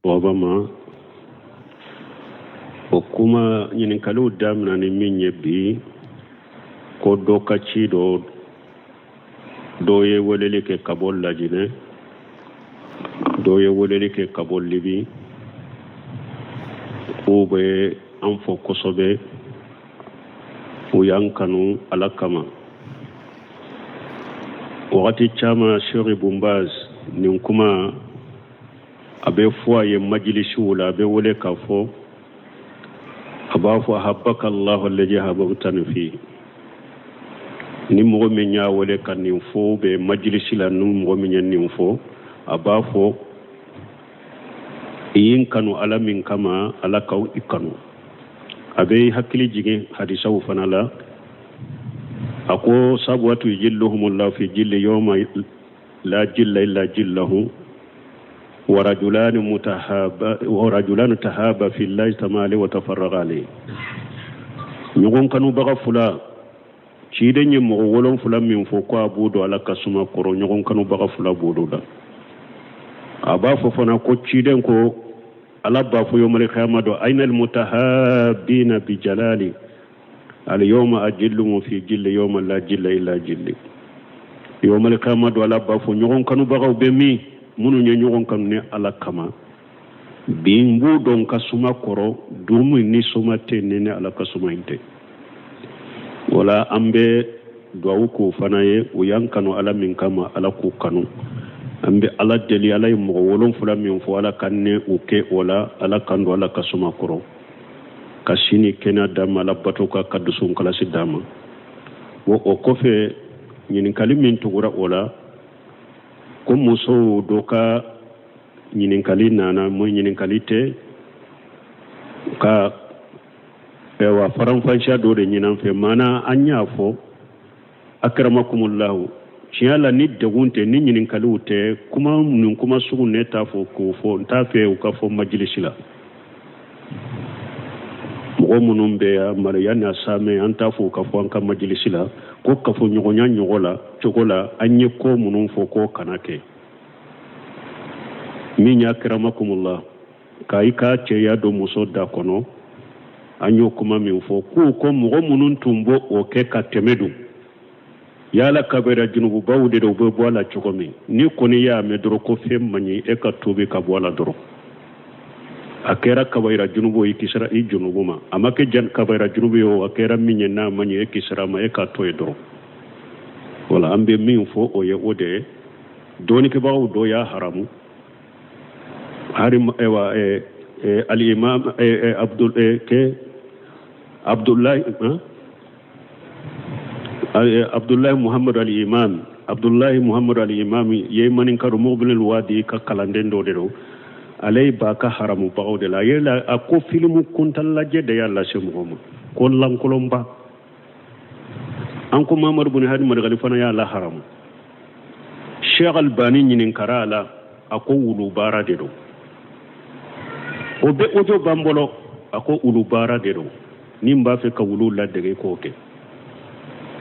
Baba ma o kuma ɲininkaliw damina ni min ye bi, ko dɔ ka ci dɔ, dɔ ye weleli kɛ ka bɔ Lajinɛ, dɔ ye weleli kɛ ka bɔ Libi, k'u bɛ an fo kosɛbɛ, u y'an kanu Ala kama. Wagati caman Sheikh Ibn Baz nin kuma a bɛ fɔ a ye majilisiw la, a bɛ wele k'a fɔ, a b'a fɔ ahabbaka Allahu allazi ahbabtani fi. Ni mɔgɔ min y'a wele ka nin fɔ bɛ majilisi la, ni mɔgɔ min ye nin fɔ, a b'a fɔ i ye n kanu Ala min kama, Ala ka i kanu. A bɛ hakili jigin hadisaw fana la, a ko sab'atu yujilluhumullahu fi jilli yawma la jilla illa jillahu wa rajulani mutahaba wa rajulani tahaba fi llahi ijtama'a alayhi wa tafarraqa alayhi. Ɲɔgɔn kanubaga fila, ciden ye mɔgɔ wolonfila min fɔ ko a b'u don Ala ka suma kɔrɔ, ɲɔgɔn kanubaga fila b'olu la. A b'a fɔ fana ko ciden ko Ala b'a fɔ yawmal qiyama don aina almutahabina bi jalali alyawma ajilluhum fi jilli yawma la jilla illa jilli. Yawmal qiyama don Ala b'a fɔ ɲɔgɔn kanubagaw bɛ min, minnu ye ɲɔgɔn kanu ni Ala kama, bi n b'u don n ka suma kɔrɔ, don min ni suma tɛ ni Ala ka suma in tɛ. Wala an bɛ duwawu k'o fana ye, u y'an kanu Ala min kama, Ala k'u kanu. An bɛ Ala deli, Ala ye mɔgɔ wolonfila min fɔ, Ala ka ne u kɛ o la, Ala k'an don Ala ka suma kɔrɔ, ka si ni kɛnɛya d'an ma, Ala bato ka dusukun kalasi d'an ma. O kɔfɛ ɲininkali min tugura o la, ko musow dɔ ka ɲininkali nana, mo ɲininkali tɛ ka ayiwa faranfasiya dɔ de ɲini an fɛ. Maana an y'a fɔ akramakumullahu, tiɲɛ la ni degun tɛ, ni ɲininkaliw tɛ, kuma nin kuma sugu ne t'a fɔ k'o fɔ, n t'a fɛ u ka fɔ majilisi la. Mɔgɔ minnu bɛ yan maloya ni a saamɛ, an t'a fɔ u ka fɔ an ka majilisi la ko kafoɲɔgɔnya ɲɔgɔn la cogo la, an ye ko minnu fɔ k'o kana kɛ. Min ye akramakumullah ka i ka cɛya don muso da kɔnɔ, an y'o kuma min fɔ k'u ko mɔgɔ minnu tun b'o o kɛ ka tɛmɛ dun, yala kabira junububaw de don, u bɛ bɔ a la cogo min. N'i kɔni y'a mɛn dɔrɔn ko fɛn man ɲi, e ka tuubi ka bɔ a la dɔrɔn. A kɛra kabayira junubu ye, i kisira i junubu ma, a ma kɛ kabayira junubu ye o, a kɛra min ye n'a man ɲi, e kisira a ma, e k'a to yen dɔrɔn. Wala an bɛ min fɔ o ye o de ye. Dɔnnikɛbagaw dɔ y'a haramu, hari ewa al-imam Abdul ke Abdullahi Abdullahi Muhammad al-Imam, Abdullahi Muhammad al-Imam ye maninkaro Muqbil al-Wadi ka kalanden dɔ de don, ale b'a ka haramu bagaw de la. A yɛrɛ a ko filimu kuntan lajɛ de y'a lase mɔgɔ ma ko lankolonba. An ko Muhammad bin Hadi Madkhali fana y'a la haramu. Sheikh Albani ɲininkara a la, a ko wulu baara de don, o bɛ audio b'an bolo, a ko wulu baara de don, ni n b'a fɛ ka wulu ladege k'o kɛ.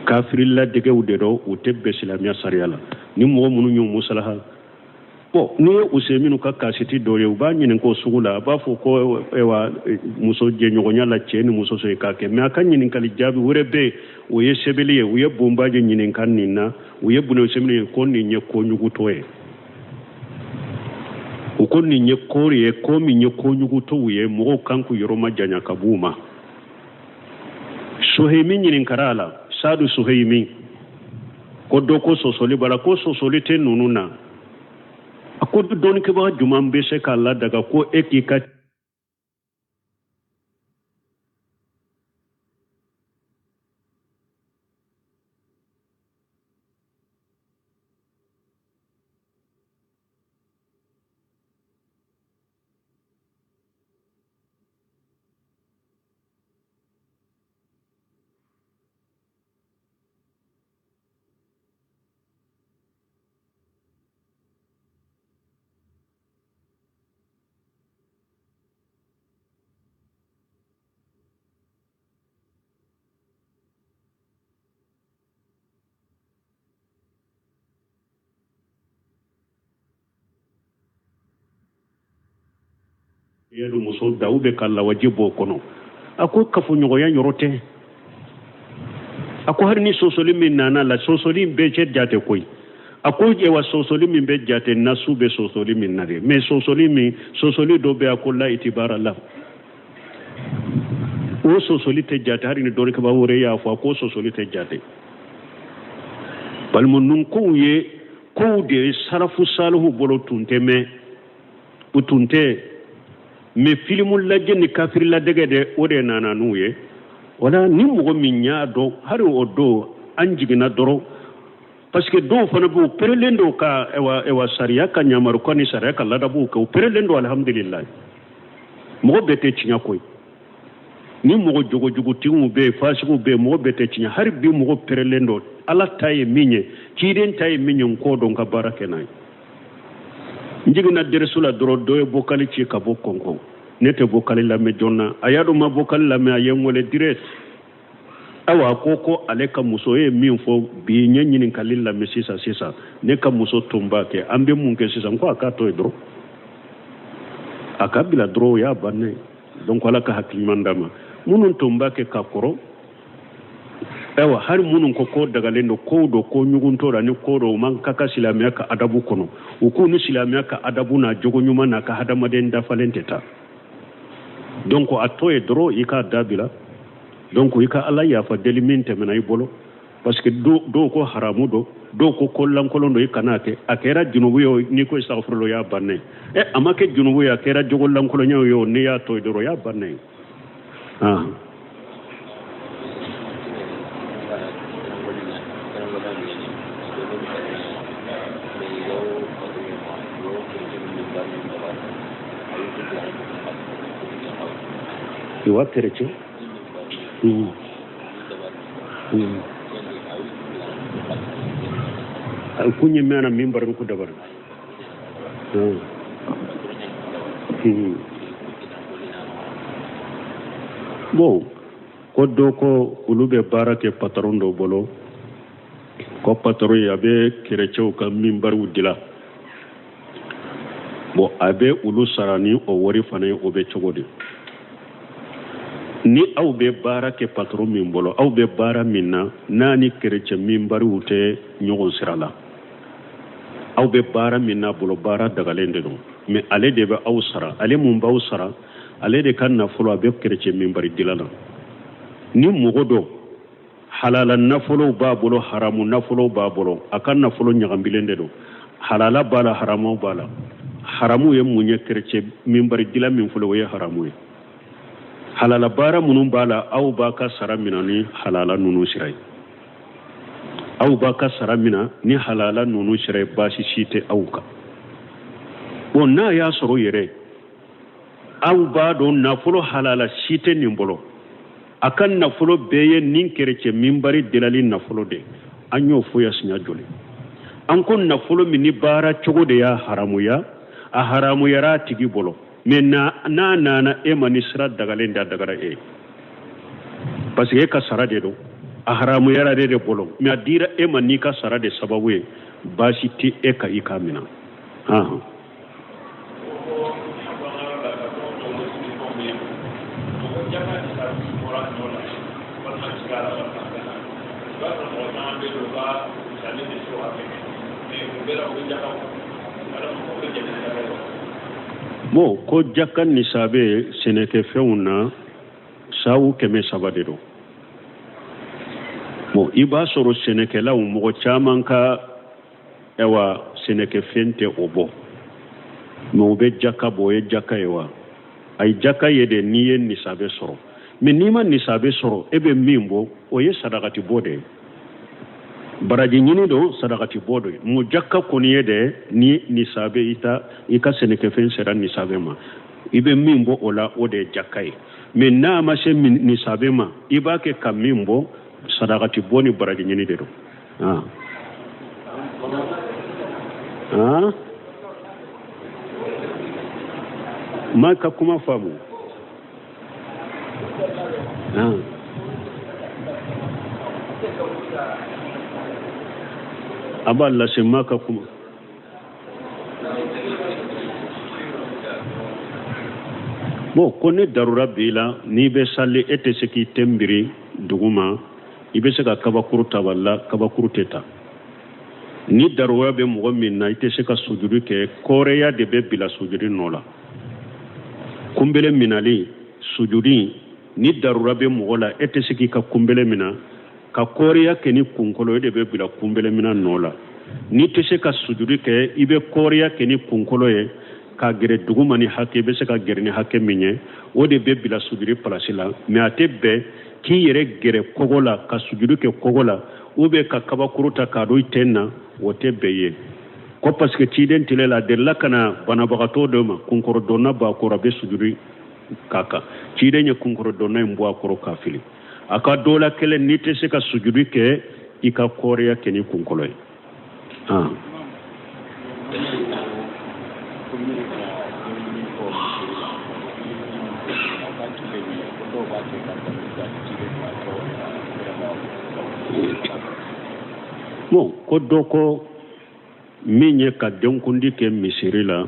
Kafiri ladegew de don, u tɛ bɛn silamɛya sariya la. Ni mɔgɔ minnu y'u musalaha bon, n'i ye Useminu ka kasiti dɔ ye, u b'a ɲininka o sugu la, a b'a fɔ ko ayiwa muso jɛɲɔgɔnya la cɛ ni muso sɔrɔ k'a kɛ. Mais a ka ɲininkali jaabi wɛrɛ bɛ yen, o ye sɛbɛnni ye. U ye Bonbaji ɲininka nin na, u ye Buna Useminu ye ko nin ye ko ɲugutɔ ye, u ko nin ye ko ye, ko min ye ko ɲugutɔw ye, mɔgɔw kan k'u yɔrɔ majanya ka b'u ma. Suhayimi ɲininkara a la, Sadu Suhayimi, ko dɔ ko sɔsɔli b'a la, ko sɔsɔli tɛ ninnu na. A ko dɔnnikɛbaga jumɛn bɛ se k'a ladaga ko e k'i ka Yali muso da u bɛ ka lawaji bɔ o kɔnɔ, a ko kafoɲɔgɔnya yɔrɔ tɛ. A ko hali ni sɔsɔli min nana la, sɔsɔli in bɛɛ tɛ jate koyi. A ko ewa sɔsɔli min bɛ jate, nasu bɛ sɔsɔli min na de, mais sɔsɔli min, sɔsɔli dɔ bɛ, a ko la itibara la, o sɔsɔli tɛ jate. Hali ni dɔnnikɛbaa wɛrɛ y'a fɔ, a ko sɔsɔli tɛ jate. Balima, ninnu kow ye kow de ye salafu salihu bolo tun tɛ mɛn, u tun tɛ mais filimu lajɛ ni kafiri ladege de, o de nana n'u ye. Wala ni mɔgɔ min y'a dɔn, hali o don an jiginna dɔrɔn, parce que dɔw fana b'u perelen don ka ewa ewa sariya ka ɲamarukan ni sariya ka ladabuw kɛ, u perelen don. Alhamdulilayi, mɔgɔ bɛɛ tɛ tiɲɛ koyi. Ni mɔgɔ jogojugutigiw bɛ yen, fasigiw bɛ yen, mɔgɔ bɛɛ tɛ tiɲɛ. Hali bi mɔgɔ perelen don, Ala ta ye min ye, ciden ta ye min ye, n k'o dɔn ka baara kɛ n'a ye. N jiginna dɛrɛsu la dɔrɔn, dɔ ye bokali ci ka bɔ Kɔnkɔn. Ne tɛ bokali lamɛn joona. A y'a dɔn ma bokali lamɛn, a ye n wele direct. Ayiwa, a ko ko ale ka muso ye min fɔ bi, n ye ɲininkali lamɛn sisan sisan, ne ka muso tun b'a kɛ, an bɛ mun kɛ sisan? N ko a k'a to yen dɔrɔn, a ka bila dɔrɔn, o y'a bannen ye. Donc Ala ka hakili ɲuman d'a ma. Minnu tun b'a kɛ ka kɔrɔ, ayiwa, hali minnu ko ko dagalen don, kow don, ko ɲuguntɔ la ni ko don, u man ka ka silamɛya ka adabu kɔnɔ. U k'u ni silamɛya ka adabu n'a jogo ɲuman n'a ka hadamaden dafalen tɛ taa. Donc a to yen dɔrɔn, i k'a dabila. Donc i ka Ala yafa deli min tɛmɛna i bolo, parce que dɔw ko haramu don, dɔw ko ko lankolon don, i kan'a kɛ. A kɛra junubu ye, n'i ko istagfirullah, o y'a bannen ɛ. A ma kɛ junubu ye, a kɛra jogo lankolonya ye o, n'i y'a to yen dɔrɔn, o y'a bannen ye. Ah. Iwa kerecɛn. Kunye mɛna min bari ku dabari. Bon, ko dɔ ko olu bɛ baara kɛ patron dɔ bolo, ko patron ye a bɛ kerecɛw ka minbariw dilan. Bon, a bɛ olu sara ni o wari fana ye, o bɛ cogo di? Ni aw bɛ baara kɛ patron min bolo, aw bɛ baara min na, n'a ni kerecɛn minbariw tɛ ɲɔgɔn sira la, aw bɛ baara min n'a bolo, baara dagalen de don. Mais ale de bɛ aw sara, ale mun b'aw sara, ale de ka nafolo a bɛ kerecɛn minbari dilan na. Ni mɔgɔ dɔ halala nafolow b'a bolo, haramu nafolow b'a bolo, a ka nafolo ɲagambilen de don, halala b'a la, haramu b'a la. Haramu ye mun ye? Kerecɛn minbari dilan min filɛ, o ye haramu ye. Halala baara minnu b'a la, aw b'a ka sara mina ni halala ninnu sira ye, aw b'a ka sara mina ni halala ninnu sira ye, baasi si tɛ aw kan. Bon, n'a y'a sɔrɔ yɛrɛ aw b'a dɔn nafolo halala si tɛ nin bolo, a ka nafolo bɛɛ ye nin kerecɛn minbari dilali nafolo de, an y'o fɔ ya siɲɛ joli? An ko nafolo min ni baara cogo de y'a haramuya, a haramuyara a tigi bolo, mais n'a nana e ma ni sira dagalen da, dagara e ye, parce que e ka sara de don, a haramuyara de bolo, mais a dira e ma n'i ka sara de sababu ye, baasi tɛ e ka i k'a minɛ. Bon, ko jaka nisabe sɛnɛkɛfɛnw na, sawu 300 de don. Bon, i b'a sɔrɔ sɛnɛkɛlaw mɔgɔ caman ka ɛwa sɛnɛkɛfɛn tɛ o bɔ, mais u bɛ jaka bɔ. O ye jaka ye wa? A ye jaka ye de n'i ye nisabe sɔrɔ. Mais n'i ma nisabe sɔrɔ, e bɛ min bɔ, o ye sadakati bɔ de ye, baraji ɲini don, sadakati bɔ don. Mu jaka kɔni ye de ni nisabe, i ta i ka sɛnɛkɛfɛn sera nisabe ma, i bɛ min bɔ o la, o de ye jaka ye. Mais n'a ma se nisabe ma, i b'a kɛ ka min bɔ, sadakati bɔ ni baraji ɲini de don. Ma ka kuma faamu. A b'a lase ma ka kuma. Bon, ko ni darura b'i la, n'i bɛ sali, e tɛ se k'i ten biri duguma, i bɛ se ka kabakuru ta wala kabakuru tɛ ta. Ni darura bɛ mɔgɔ min na, i tɛ se ka sujudi kɛ, kɔrɛya de bɛ bila sujudi nɔ la. Kunbele minali sujudi, ni darura bɛ mɔgɔ la, e tɛ se k'i ka kunbele mina, ka kɔrɛya kɛ ni kunkolo, e de bɛ bila kunbele mina nɔ la. N'i tɛ se ka sujudi kɛ, i bɛ kɔrɛya kɛ ni kunkolo ye ka gɛrɛ duguma ni hakɛ, i bɛ se ka gɛrɛ ni hakɛ min ye, o de bɛ bila sujudi palasi la. Mais a tɛ bɛn k'i yɛrɛ gɛrɛ kogo la ka sujudi kɛ kogo la, ou bien ka kabakuru ta k'a don i ten na, o tɛ bɛn ye ko parce que ciden tile la, a delila ka na banabagatɔ dɔ ma, kunkɔrɔdonna b'a kɔrɔ, a bɛ sujudi k'a kan. Ciden ye kunkɔrɔdonna in bɔ a kɔrɔ k'a fili. A ka dɔ la kelen, n'i tɛ se ka sujudi kɛ, i ka kɔrɛya kɛ ni kunkolo ye. Ah. Bon, ko dɔ ko min ye ka denkundi kɛ misiri la,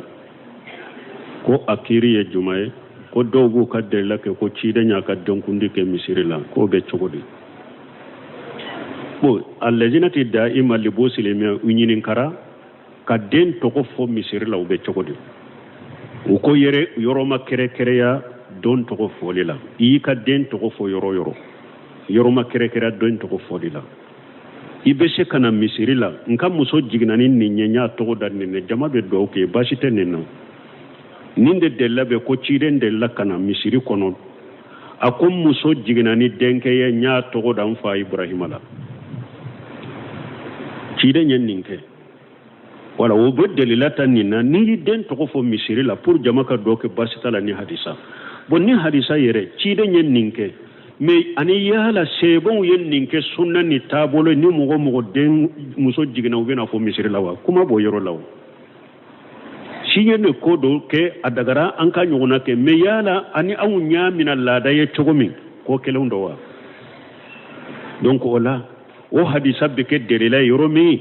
ko a kiri ye juma ye? Ko dɔw b'u ka delila kɛ ko ciden y'a ka denkundi kɛ misiri la, k'o bɛ cogo di? Bon, alajinati da'ima libo silamɛ, u ɲininkara ka den tɔgɔ fɔ misiri la, u bɛ cogo di? U ko yɛrɛ yɔrɔ ma kɛrɛkɛrɛya don tɔgɔ fɔli la. I y'i ka den tɔgɔ fɔ yɔrɔ yɔrɔ, yɔrɔ ma kɛrɛkɛrɛya den tɔgɔ fɔli la. I bɛ se ka na misiri la, n ka muso jiginna ni nin ye, n y'a tɔgɔ da nin ye, jama bɛ dugawu kɛ, baasi tɛ nin na. Nin de delila bɛ ko ciden delila ka na misiri kɔnɔ, a ko muso jiginna ni denkɛ ye, n y'a tɔgɔ da n fa Ibrahima la. Ciden ye nin kɛ. Wala o bɛ delila ta nin na, n'i y'i den tɔgɔ fɔ misiri la pour jama ka dugawu kɛ, baasi t'a la. Ni hadisa, bon, ni hadisa yɛrɛ ciden ye nin kɛ, mais ani yala sebenw ye nin kɛ sunna ni taabolo, ni mɔgɔ mɔgɔ den muso jiginna, u bɛna fɔ misiri la wa? Kuma b'o yɔrɔ la. O si ye ne ko dɔ kɛ, a dagara an ka ɲɔgɔnna kɛ, mais yala ani anw y'a mina laada ye cogo min, ko kelenw dɔ wa? Donc o la, o hadisa bɛ kɛ delila ye yɔrɔ min,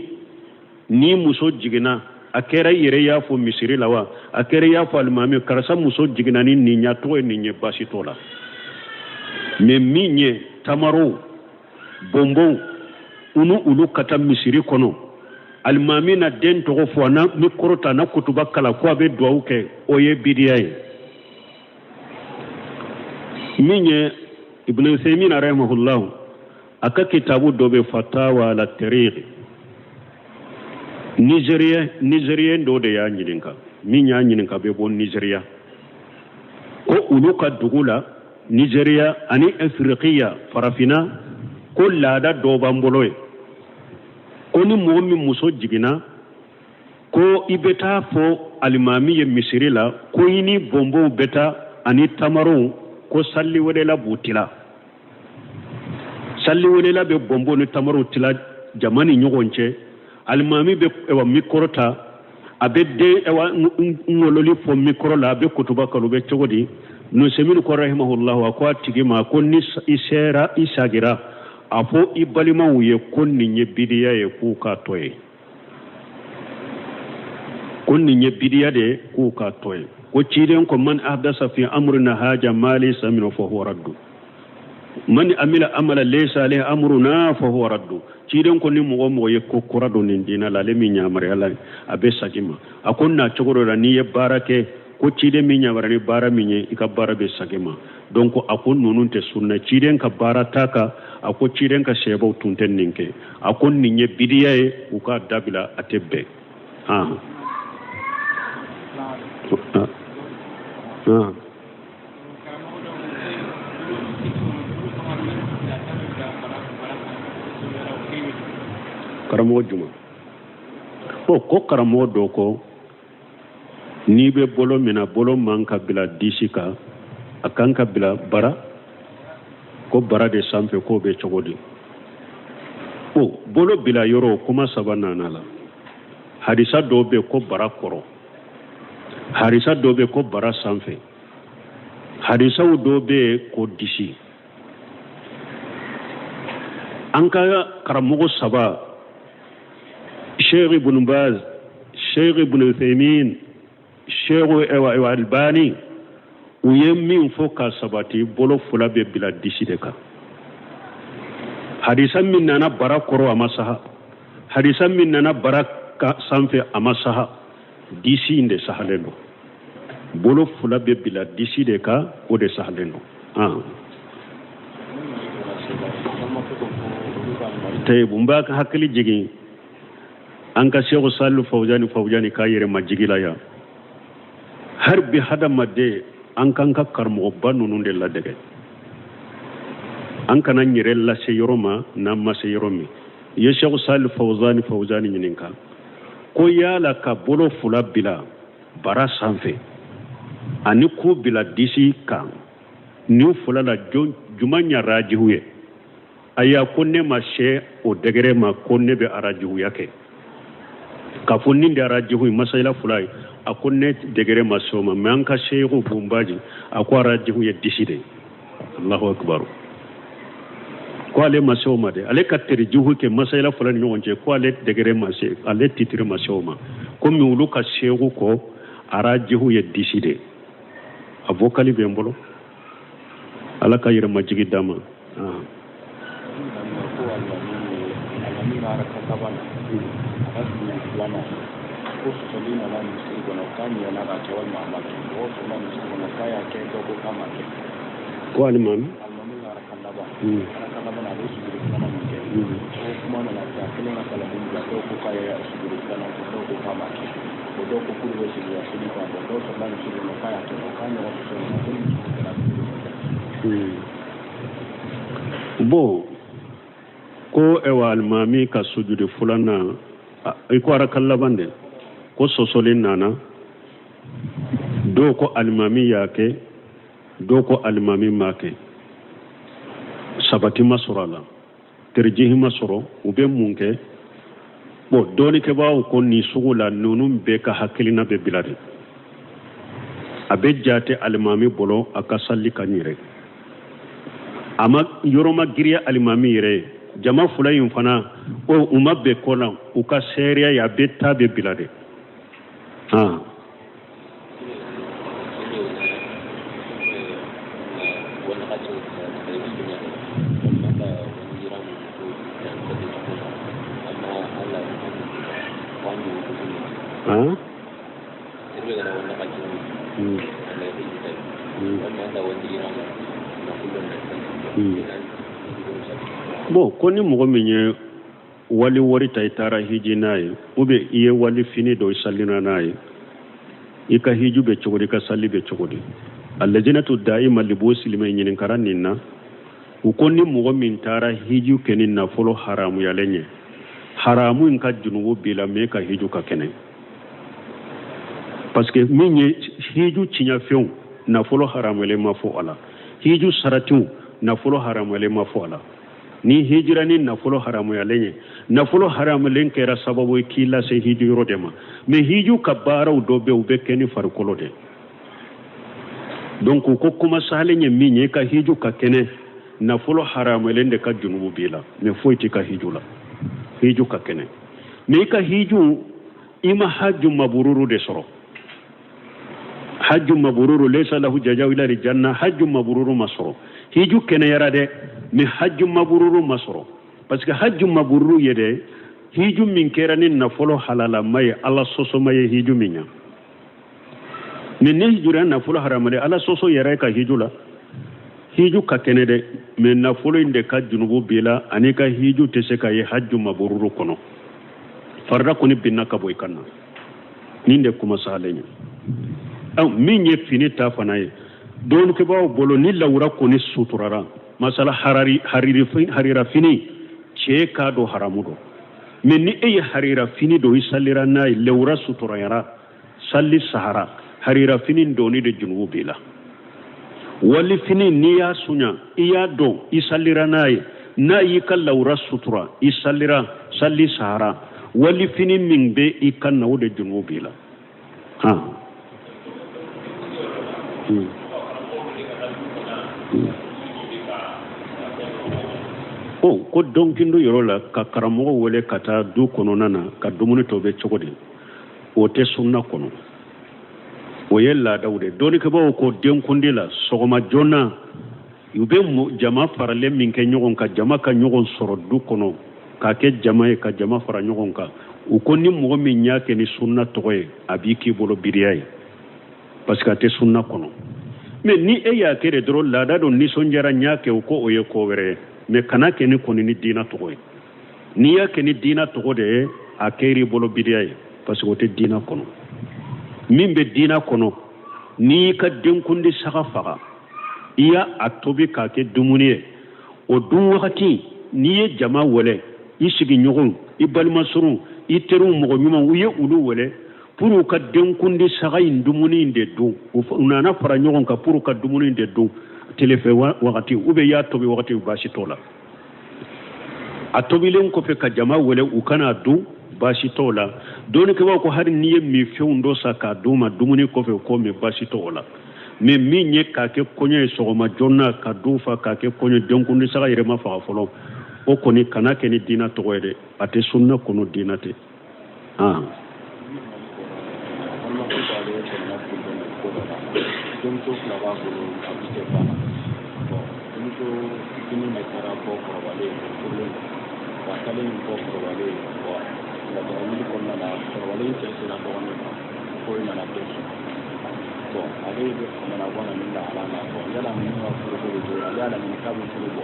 ni muso jiginna, a kɛra i yɛrɛ y'a fɔ misiri la wa, a kɛra i y'a fɔ alimami, karisa muso jiginna ni nin y'a tɔgɔ ye nin ye, baasi t'o la. Mais min ye tamarow, bonbonw, u ni olu ka taa misiri kɔnɔ, alimami na den tɔgɔ fɔ, a na mikoro ta, a na kutuba kalan ko a bɛ duwawu kɛ, o ye bidiya ye. Min ye Ibn Usaymin rahimahullahu, a ka kitabu dɔ bɛ Fatawa ala tariq. Nigérien, Nigérien dɔ de y'a ɲininka, min y'a ɲininka bɛ bɔ Nigéria, ko olu ka dugu la Nigéria ani Afirikiya farafinna, ko laada dɔ b'an bolo ye, ko ni mɔgɔ min muso jiginna, ko i bɛ taa fɔ alimami ye misiri la ko i ni bonbonw bɛ taa ani tamarow, ko saliwelela b'u tila, saliwelela bɛ bonbon ni tamarow tila jama ni ɲɔgɔn cɛ, alimami bɛ ɛwa mikoro ta, a bɛ den ɛwa ŋololi fɔ mikoro la, a bɛ kutuba kalan, bɛ cogo di? Nusɛmini ko rahimahullahu, a ko a tigi ma ko ni i sera, i sagira, a fɔ i balimaw ye ko nin ye bidiya ye, k'u k'a to ye, ko nin ye bidiya de ye, k'u k'a to ye, ko ciden ko man ahdasa fi amrina haja ma laysa minhu fa huwa raddu, man amila amala laysa alayhi amruna fa huwa raddu. Ciden ko ni mɔgɔ mɔgɔ ye ko kura don nin diinɛ la, ale min yamaruya la, a bɛ sagi ma. A ko na cogo dɔ la, n'i ye baara kɛ ko ciden min yamaruya ni baara min ye, i ka baara bɛ sagi ma. Donc a ko ninnu tɛ sunna, ciden ka baara t'a kan. A ko ciden ka sɛbɛw tun tɛ nin kɛ. A ko nin ye bidiya ye, u k'a dabila, a tɛ bɛn. Ah ah. Karamɔgɔ juma o ko karamɔgɔ dɔ ko n'i bɛ bolo minɛ, bolo man ka bila disi kan, a kan ka bila bara, ko bara de sanfɛ, k'o bɛ cogo di? O bolo bila yɔrɔ, kuma saba nana la. Hadisa dɔw bɛ ko bara kɔrɔ, hadisa dɔw bɛ ko bara sanfɛ, hadisaw dɔw bɛ ko disi. An ka karamɔgɔ saba, Sheikh Ibn Baz, Sheikh Ibn Uthaymin, Sheikh Albani, U ye min fɔ ka sabati, bolo fila bɛ bila disi de kan. Hadisa min nana bara kɔrɔ, a ma saha. Hadisa min nana bara sanfɛ, a ma saha. Disi in de sahalen don. Bolo fila bɛ bila disi de kan, o de sahalen don. Tayibu, n b'a ka hakili jigin an ka Seku Salihu Fawuzani Fawuzani k'a yɛrɛ majigi la yan. Hali bi hadamaden, an k'an ka karamɔgɔba ninnu de ladege. An kana n yɛrɛ lase yɔrɔ ma n'an ma se yɔrɔ min. I ye Seku Salihu Fawuzani Fawuzani ɲininka ko yala ka bolo fila bila bara sanfɛ ani k'u bila disi kan, nin fila la juman ye rajihu ye? Ayiwa, ko ne ma se o degré ma ko ne bɛ arajihuya kɛ k'a fɔ nin de arajihu ye masayila fila ye. A ko ne degré ma se o ma, mais an ka seyiku Bunbaji, a ko arajihu ye disi de ye. Allahu akbar. Ko ale ma se o ma dɛ, ale ka terijihu kɛ masayila fila ni ɲɔgɔn cɛ, ko ale degré ma se, ale titiri ma se o ma. Komi olu ka seyiku ko arajihu ye disi de ye. A vokali bɛ n bolo. Ala ka yɛrɛmajigi d'a ma. Ko sɔsɔli nana misiri kɔnɔ k'a ɲɛna ka kɛ walima a ma kɛ, mɔgɔw sɔrɔla misiri kɔnɔ k'a y'a kɛ, dɔw ko k'a ma kɛ. Ko alimami Alimami ka araka laban, araka laban na, a bɛ sujudi filanan min kɛ, ko kuma nana kɛ a kɛlen ka salamu bila, dɔw ko k'a ye sujudi filanan kɛ, dɔw ko k'a ma kɛ. O dɔw ko k'olu bɛ segin ka seli kan, dɔw sɔrɔla misiri kɔnɔ k'a y'a kɛ, o k'a ɲɔgɔn sɔsɔ ɲɔgɔn ko ni misiri kɛra a bɛ kɛ. Bon, ko ɛwa alimami ka sujudi filanan, i ko araka laban de, ko sɔsɔli nana, dɔw ko alimami y'a kɛ, dɔw ko alimami m'a kɛ. Sabati ma sɔrɔ a la, terjihi ma sɔrɔ. U bɛ mun kɛ? Bon, dɔɔnikɛbaaw ko nin sugu la, ninnu bɛɛ ka hakilina bɛ bila de. A bɛ jate alimami bolo a ka sali ka ɲɛrɛ, a ma yɔrɔ ma giriya alimami yɛrɛ ye. Jama fila in fana, o u ma bɛn ko la, u ka seereya ye, a bɛ taa bɛ bila de. Han. Han? Bon, ko ni mɔgɔ min ye wali wari ta, i taara hiji n'a ye, ou bien i ye wali fini dɔ, i salina n'a ye, i ka hiju bɛ cogo di, i ka sali bɛ cogo di? Alajinatu daima libuhusil ilmiya ɲininkara nin na. U ko ni mɔgɔ min taara hiju kɛ ni nafolo haramuyalen ye, haramu in ka junubu b'i la, mais i ka hiju ka kɛnɛ, parce que min ye hiju tiɲɛfɛnw, nafolo haramuyalen ma fɔ a la. Hiju saratiw, nafolo haramuyalen ma fɔ a la. Ni hijira ni nafolo haramuyalen ye, nafolo haramuyalen kɛra sababu ye k'i lase hiju yɔrɔ de ma. Mais hiju ka baaraw dɔ bɛ, u bɛ kɛ ni farikolo de. Donc u ko kuma sahalen ye min ye, i ka hiju ka kɛnɛ, nafolo haramuyalen de ka junubu b'i la, mais foyi t'i ka hiju la, hiju ka kɛnɛ. Mais i ka hiju, i ma haju mabururu de sɔrɔ. Haju mabururu laysa lahu jazaa'u illa aljanna. Haju mabururu ma sɔrɔ. Hiju kɛnɛyara dɛ, mais haju mabururu ma sɔrɔ, parce que haju mabururu ye dɛ hiju min kɛra ni nafolo halalama ye, Ala sɔsɔ ma ye hiju min ɲa. Mais ni hijura nafolo haramalen, Ala sɔsɔ yɛrɛ ka hiju la, hiju ka kɛnɛ dɛ, mais nafolo in de ka junubu b'i la, ani ka hiju tɛ se ka ye haju mabururu kɔnɔ. Farida kɔni binna ka bɔ i kan na. Nin de kuma salen ye. Min ye fini ta fana ye, dɔnnikɛbaaw bolo, ni lawura kɔni suturara, masala harira fini, cɛ k'a don haramu don. Mais ni e ye harira fini don, i salira n'a ye, lawura suturayara, sali sahara, harira fini donni de junubu b'i la. Wali fini, n'i y'a suɲa, i y'a don, i salira n'a ye, n'a y'i ka lawura sutura, i salira, sali sahara, wali fini min bɛ i kan na, o de junubu b'i la. Han. Ko dɔnkindo yɔrɔ la, ka karamɔgɔ wele ka taa du kɔnɔna na ka dumuni tɔ bɛ cogo di? O tɛ sunna kɔnɔ. O ye laadaw de. Dɔnnikɛbaaw ko denkundi la sɔgɔma joona u bɛ jama faralen min kɛ ɲɔgɔn kan, jama ka ɲɔgɔn sɔrɔ du kɔnɔ k'a kɛ jama ye, ka jama fara ɲɔgɔn kan, u ko ni mɔgɔ min y'a kɛ ni sunna tɔgɔ ye, a b'i k'i bolo bidiya ye, parce que a tɛ sunna kɔnɔ. Mais ni e y'a kɛ de dɔrɔn laada don, nisɔndiyara n y'a kɛ, o ko o ye ko wɛrɛ ye. Mais kana kɛ ni kɔni ni diina tɔgɔ ye. N'i y'a kɛ ni diina tɔgɔ de ye, a kɛr'i bolo bidiya ye, parce que o tɛ diina kɔnɔ. Min bɛ diina kɔnɔ, n'i y'i ka denkundi saga faga, i y'a a tobi k'a kɛ dumuni ye, o dun wagati n'i ye jama wele, i sigiɲɔgɔnw, i balimasurunw, i teriw, mɔgɔ ɲumanw, u ye olu wele pour u ka denkundi saga in dumuni in de dun. U nana fara ɲɔgɔn kan pour u ka dumuni in de dun telefɛ wagati, ou bien i y'a tobi wagati, baasi t'o la. A tobilen kɔfɛ ka jama wele u ka n'a dun, baasi t'o la. Dɔnnikɛbaaw ko hali n'i ye minfɛnw dɔ san k'a d'u ma dumuni kɔfɛ, k'o min, baasi t'o la. Mais min ye k'a kɛ kɔɲɔ ye sɔgɔma joona ka du fa k'a kɛ kɔɲɔ, denkundi saga yɛrɛ ma faga fɔlɔ, o kɔni kana kɛ ni diina tɔgɔ ye dɛ, a tɛ sunna kɔnɔ, diina tɛ. Denmuso fila b'a bolo, a bɛ cɛ ba la. Bon, denmuso fitinin de taara bɔ kɔrɔbalen, furulen don. Bon, a taalen bɔ kɔrɔbalen, bon, lajara wuli kɔnɔna la, kɔrɔbalen cɛ sera dɔgɔnin ma, ko e nana den sɔrɔ. Bon, ale bɛ nana bɔ na nin lahala la. Bon, yala ninnu ka furuko bɛ cogo di? Ale y'a laɲini k'a bɛ furu bɔ.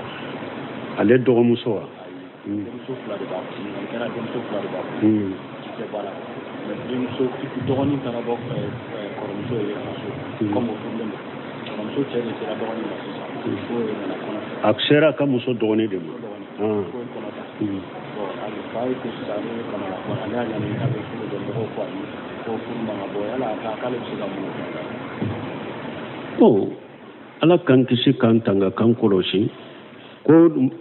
Ale dɔgɔmuso wa? Ayi, denmuso fila de b'a bolo. Ɲininkali kɛra, denmuso fila de b'a bolo. Cɛ ba la. Mais denmuso dɔgɔnin taara bɔ kɔrɔmuso ye a ka so, comme o furulen don. Kɔrɔmuso cɛ de sera dɔgɔnin ma sisan, k'o nana kɔnɔ ta. A sera a ka muso dɔgɔnin de ma. K'o ye kɔnɔ ta. Bon, ale fa ye ko sisan ale kɔnɔ la, ale y'a ɲini k'a bɛ furu bɔ, mɔgɔw ko ayi, ko furu man ka bɔ. Yala k'ale bɛ se ka mun kɛ? Bon, Ala k'an kisi k'an tanga k'an kɔlɔsi. Ko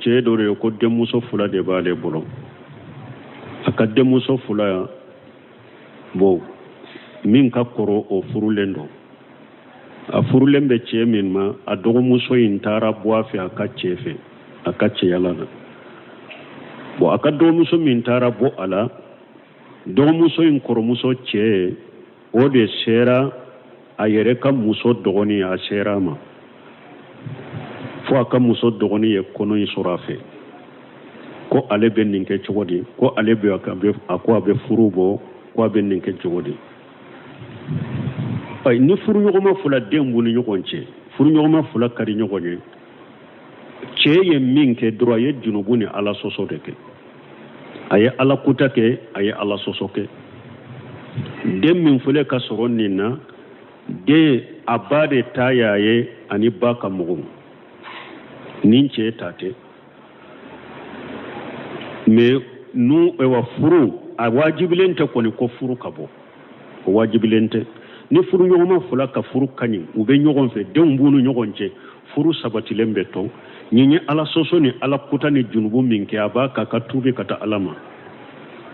cɛ dɔ de ye ko denmuso fila de b'ale bolo, a ka denmuso fila, bon, min ka kɔrɔ o furulen don, a furulen bɛ cɛ min ma, a dɔgɔmuso in taara bɔ a fɛ a ka cɛ fɛ, a ka cɛyala la. Bon, a ka dɔgɔmuso min taara bɔ a la, dɔgɔmuso in kɔrɔmuso cɛ, o de sera a yɛrɛ ka muso dɔgɔnin, a sera a ma fo a ka muso dɔgɔnin ye kɔnɔ in sɔrɔ a fɛ. Ko ale bɛ nin kɛ cogo di? Ko ale bɛ a ko a bɛ furu bɔ, ko a bɛ nin kɛ cogo di? Ayi, ni furuɲɔgɔnma fila den b'u ni ɲɔgɔn cɛ, furuɲɔgɔnma fila ka di ɲɔgɔn ye, cɛ ye min kɛ dɔrɔn, a ye junubu ni Ala sɔsɔ de kɛ, a ye Ala kuta kɛ, a ye Ala sɔsɔ kɛ. Den min filɛ ka sɔrɔ nin na, den a ba de ta y'a ye ani ba ka mɔgɔw, nin cɛ ta tɛ. Mais nu ewa furu a wajibilen tɛ kɔni ko furu ka bɔ, o wajibilen tɛ. Ni furuɲɔgɔnma fila ka furu ka ɲi, u bɛ ɲɔgɔn fɛ, denw b'u ni ɲɔgɔn cɛ, furu sabatilen bɛ to. Nin ye Ala sɔsɔ ni Ala kuta ni junubu min kɛ, a b'a k'a ka tuubi ka taa Ala ma,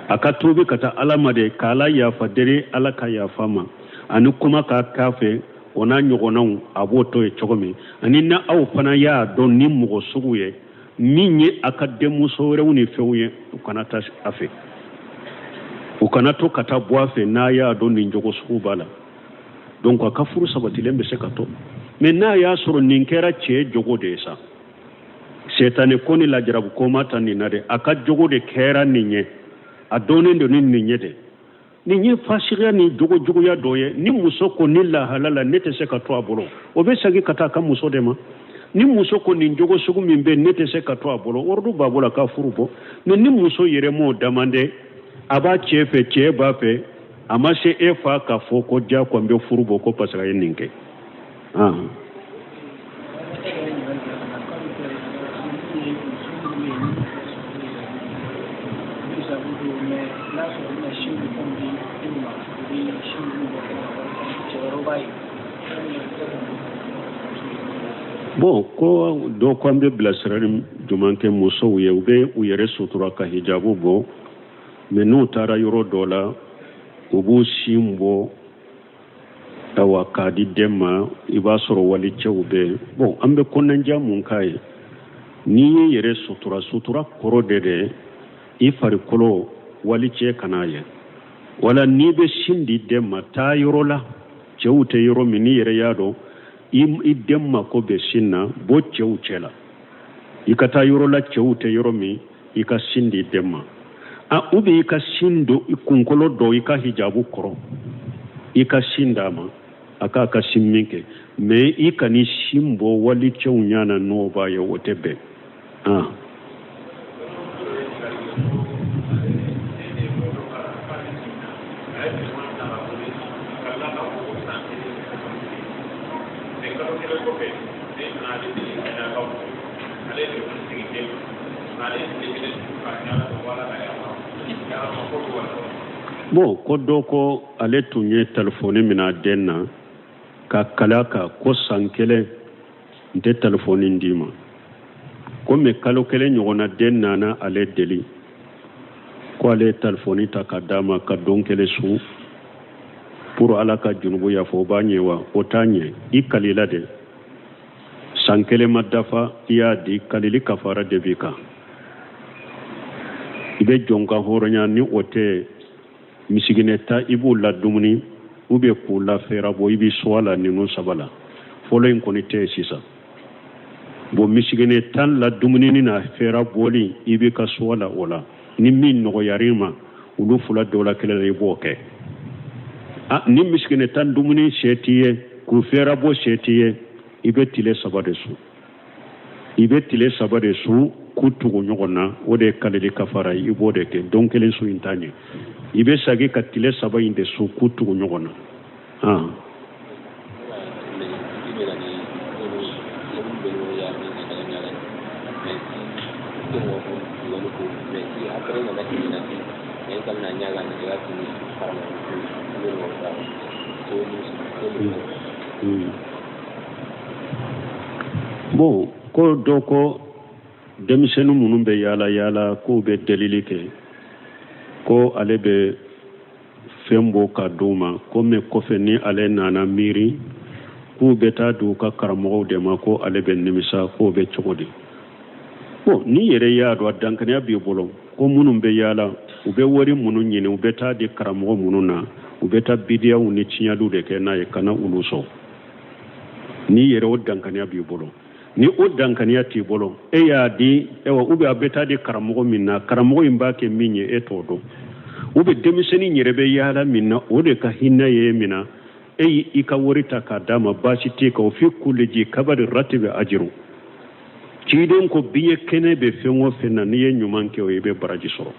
a ka tuubi ka taa Ala ma de, k'Ala yafa deli, Ala ka yafa ma, ani kuma k'a k'a fɛ, o n'a ɲɔgɔnnaw, a b'o to yen cogo min. Ani ni aw fana y'a dɔn ni mɔgɔ sugu ye min ye a ka denmuso wɛrɛw ni fɛnw ye, u kana taa a fɛ, u kana to ka taa bɔ a fɛ n'a y'a dɔn nin jogo sugu b'a la. Donc a ka furu sabatilen bɛ se ka to. Mais n'a y'a sɔrɔ nin kɛra cɛ jogo de ye sa, setani ko ni lajarabu ko ma ta nin na dɛ, a ka jogo de kɛra nin ye, a dɔnnen don ni nin ye dɛ, nin ye fasiya ni jogo juguya dɔ ye. Ni muso ko ni lahala la ne tɛ se ka to a bolo, o bɛ segin ka taa a ka muso de ma. Ni muso ko nin jogo sugu min bɛ, ne tɛ se ka to a bolo, ordre b'a bolo a ka furu bɔ. Mais ni muso yɛrɛ m'o demandé, a b'a cɛ fɛ, cɛ b'a fɛ, a ma se e fa k'a fɔ ko diyagoya n bɛ furu bɔ ko parce que a ye nin kɛ. Bon, ko dɔ ko an bɛ bilasirali jumɛn kɛ musow ye, u bɛ u yɛrɛ sutura ka hijabu bɔ, mais n'u taara yɔrɔ dɔ la, u b'u sin bɔ awa k'a di den ma, i b'a sɔrɔ walicɛw bɛ yen. Bon, an bɛ kɔnɔnajɛ mun k'a ye, n'i y'i yɛrɛ sutura, sutura kɔrɔ de dɛ i farikolo walicɛ kan'a ye, wala n'i bɛ sin di den ma, taa yɔrɔ la Cɛw tɛ yɔrɔ min, n'i yɛrɛ y'a dɔn i den mako bɛ sin na, bɔ cɛw cɛ la, i ka taa yɔrɔ la cɛw tɛ yɔrɔ min, i ka sin di den ma. A ou bien i ka sin don i kunkolo dɔ i ka hijabu kɔrɔ, i ka sin d'a ma, a k'a ka sin min kɛ. Mais i kan'i sin bɔ wali cɛw ɲɛ na, n'o b'a ye, o tɛ bɛn. Ah. Bon, ko dɔ ko ale tun ye telefɔni minɛ a den na ka kali a kan ko san kelen n tɛ telefɔni d'i ma. Komi kalo kelen ɲɔgɔnna den nana ale deli ko ale ye telefɔni ta ka d'a ma ka don kelen sun pour Ala ka junubu yafa. O b'a ɲɛ wa? O t'a ɲɛ. I kalila de, san kelen ma dafa i y'a di, kalili kafara de b'i kan. I bɛ jɔn kan hɔrɔnya, ni o tɛ misiginɛ ta i b'u ladumuni ou bien k'u lafɛɛrɛbɔ, i b'i sɔ a la ninnu saba la. Fɔlɔ in kɔni tɛ yen sisan. Bon, misiginɛ tan ladumuni n'a fɛɛrɛ bɔli, i b'i ka sɔ a la o la. Ni min nɔgɔyar'i ma olu fila dɔ la kelen la, i b'o kɛ. A ni misiginɛ tan dumuni se t'i ye, k'u fɛɛrɛ bɔ se t'i ye, i bɛ tile saba de sun. I bɛ tile saba de sun k'u tugu ɲɔgɔn na, o de ye kalili kafara ye. I b'o de kɛ. Don kelen sun in t'a ɲɛ. I bɛ segin ka tile saba in de sun k'u tugu ɲɔgɔn na. Ah. Bon, ko dɔ ko denmisɛnnin minnu bɛ yaala yaala k'u bɛ delili kɛ, ko ale bɛ fɛn bɔ ka d'u ma, ko mais kɔfɛ ni ale nana miiri k'u bɛ taa di u ka karamɔgɔw de ma, ko ale bɛ nimisa, k'o bɛ cogo di? Bon, n'i yɛrɛ y'a dɔn a dankaniya b'i bolo ko minnu bɛ yaala, u bɛ wari minnu ɲini, u bɛ taa di karamɔgɔ minnu na, u bɛ taa bidiyaw ni tiɲɛliw de kɛ n'a ye, kana olu sɔn. N'i yɛrɛ o dankaniya b'i bolo, ni o dankaniya t'i bolo, e y'a di, ayiwa, ou bien a bɛ taa di karamɔgɔ min na, karamɔgɔ in b'a kɛ min ye, e t'o dɔn, ou bien denmisɛnnin yɛrɛ bɛ yaala min na, o de ka hinɛ ye min na, e y'i ka wari ta k'a d'a ma, baasi t'i kan. O fi kulli ji kabadi ratibi ajiru. Ciden ko biɲɛ kɛnɛ bɛ fɛn o fɛn na, n'i ye ɲuman kɛ o, i bɛ baraji sɔrɔ.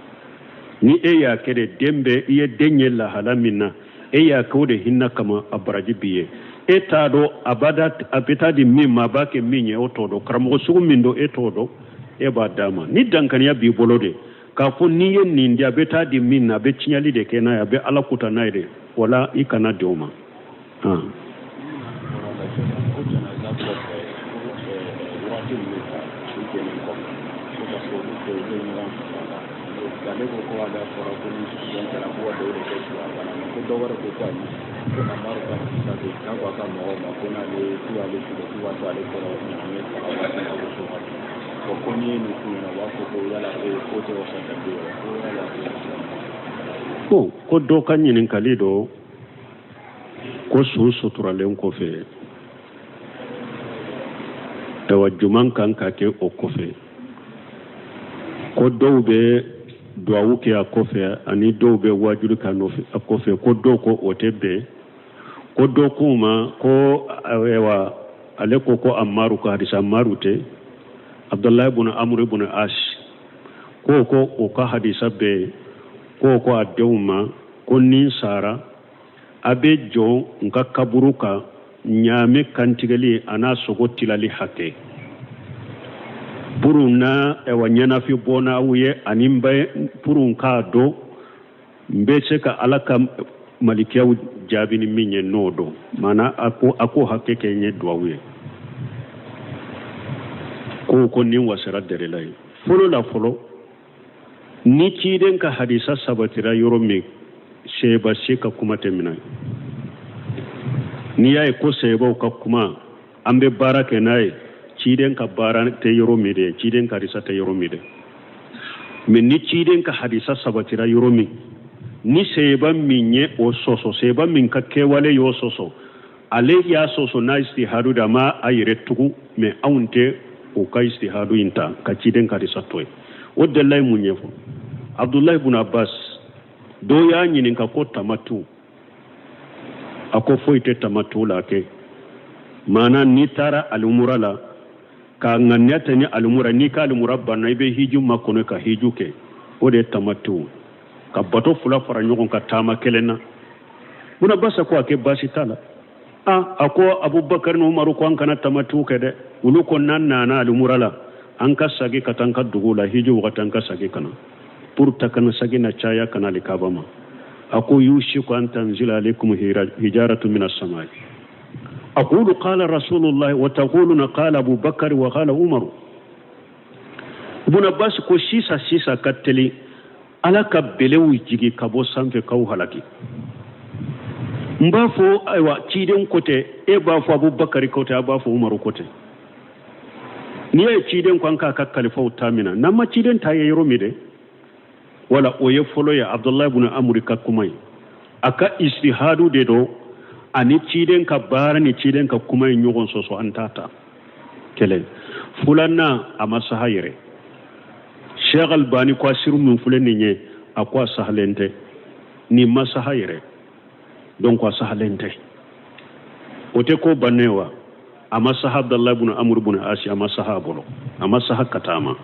Ni e y'a kɛ de, den bɛ i ye den ye lahala min na, e y'a kɛ o de hinɛ kama, a baraji b'i ye. E t'a dɔn a bɛ taa di min ma, a b'a kɛ min ye, o t'o dɔn. Karamɔgɔ sugu min don, e t'o dɔn, e b'a d'a ma. Ni dankaniya b'i bolo de k'a fɔ n'i ye nin di, a bɛ taa di min na, a bɛ tiɲɛli de kɛ n'a ye, a bɛ Ala kuta n'a ye de, wala i kana di o ma. Ale ko ko a fɔra ko ni jɔn kɛra ko ka dɔw de kɛ su a banna, ko dɔw wɛrɛ ko ko ayi, ko Amaru ka hadisa bɛ yen, k'a ko a ka mɔgɔw ma ko n'ale k'u y'ale su k'u b'a to ale kɔrɔ ɲaamɛ faga waati la ko so waati. Bon, ko n'i ye nin f'u ɲɛna, u b'a fɔ ko yala ko tɛ wasa ka di ko yala. Bon, ko dɔ ka ɲininkali dɔ ko su suturalen kɔfɛ, ayiwa, juman kan ka kɛ o kɔfɛ, ko dɔw bɛ duwawu kɛ a kɔfɛ ani dɔw bɛ wajuli kɛ a kɔfɛ, ko dɔw ko o tɛ bɛn, ko dɔ k'u ma ko ayiwa, ale ko ko Amaru ka hadisa, Amaru tɛ, Abdulayi bun Amuru bun As ko o ka hadisa bɛ yen, ko a denw ma ko ni n sara, a bɛ jɔ n ka kaburu kan ɲaamɛ kantigɛli a n'a sogo tilali hakɛ pour na, ayiwa, ɲɛnafi bɔ n'aw ye, ani n bɛ pour n k'a dɔn n bɛ se ka Ala ka malikiyaw jaabi ni min ye, n'o dɔn maana a ko hakɛ kɛ n ye duwawu ye. Ko nin wasara dɛrɛla ye fɔlɔ la fɔlɔ. Ni ciden ka hadisa sabatira yɔrɔ min, seba si ka kuma tɛ minɛ. N'i y'a ye ko sebaw ka kuma an bɛ baara kɛ n'a ye, ciden ka baara tɛ yɔrɔ min dɛ, ciden ka hadisa tɛ yɔrɔ min dɛ. Mais ni ciden ka hadisa sabatira yɔrɔ min, ni seba min ye o sɔsɔ, seba min ka kɛwale y'o sɔsɔ. Ale y'a sɔsɔ n'a istihadu da ma a yɛrɛ tugu, mais anw tɛ o ka istihadu in ta ka ciden ka hadisa to yen. O delila ye mun ɲɛfɔ? Abdulahi bun Abbas dɔ y'a ɲininka ko tamatu, a ko foyi tɛ tamatu la kɛ maana n'i taara alimura la ka ŋaniya tɛ ni alimura, n'i ka alimura banna, i bɛ hiju makɔnɔ ka hiju kɛ, o de ye tamatu, ka bato fila fara ɲɔgɔn ka taama kelen na. Bun Abbas ko a kɛ baasi t'a la. A ko Abubakar ni Umaru ko an kana tamatu kɛ dɛ, olu ko n'an nana alimura la, an ka sagi ka taa an ka dugu la, hiji wagati an ka sagi ka na pour ta kana sagi na caya kana alikaba ma. A ko yushiku an tanzila alaikum hijaratu min as-samai aqulu qala rasulullahi wa taquluna qala Abubakar wa qala Umaru. Ibn Abbas ko sisa sisa ka teli Ala ka belew jigi ka bɔ sanfɛ k'aw halaki. N b'a fɔ ayiwa ciden ko tɛ, e b'a fɔ Abubakari ko tɛ, a b'a fɔ Umaru ko tɛ. N'i y'a ye ciden ko an k'a ka kalifaw ta min na, n'an ma ciden ta ye yɔrɔ min dɛ, wala o ye fɔlɔ ye Abdulayi bun Amuri ka kuma ye, a ka istihadu de don, ani ciden ka baara ni ciden ka kuma ye ɲɔgɔn sɔsɔ, an t'a ta. Kelen filanan, a ma saha yɛrɛ. Sheikh Albani ko a siru min filɛ nin ye, a ko a sahalen tɛ, nin ma saha yɛrɛ, donc a sahalen tɛ. O tɛ ko bannen wa? A ma saha Abdallah ibn Amr ibn Asi, a ma saha a bolo, a ma saha ka taama.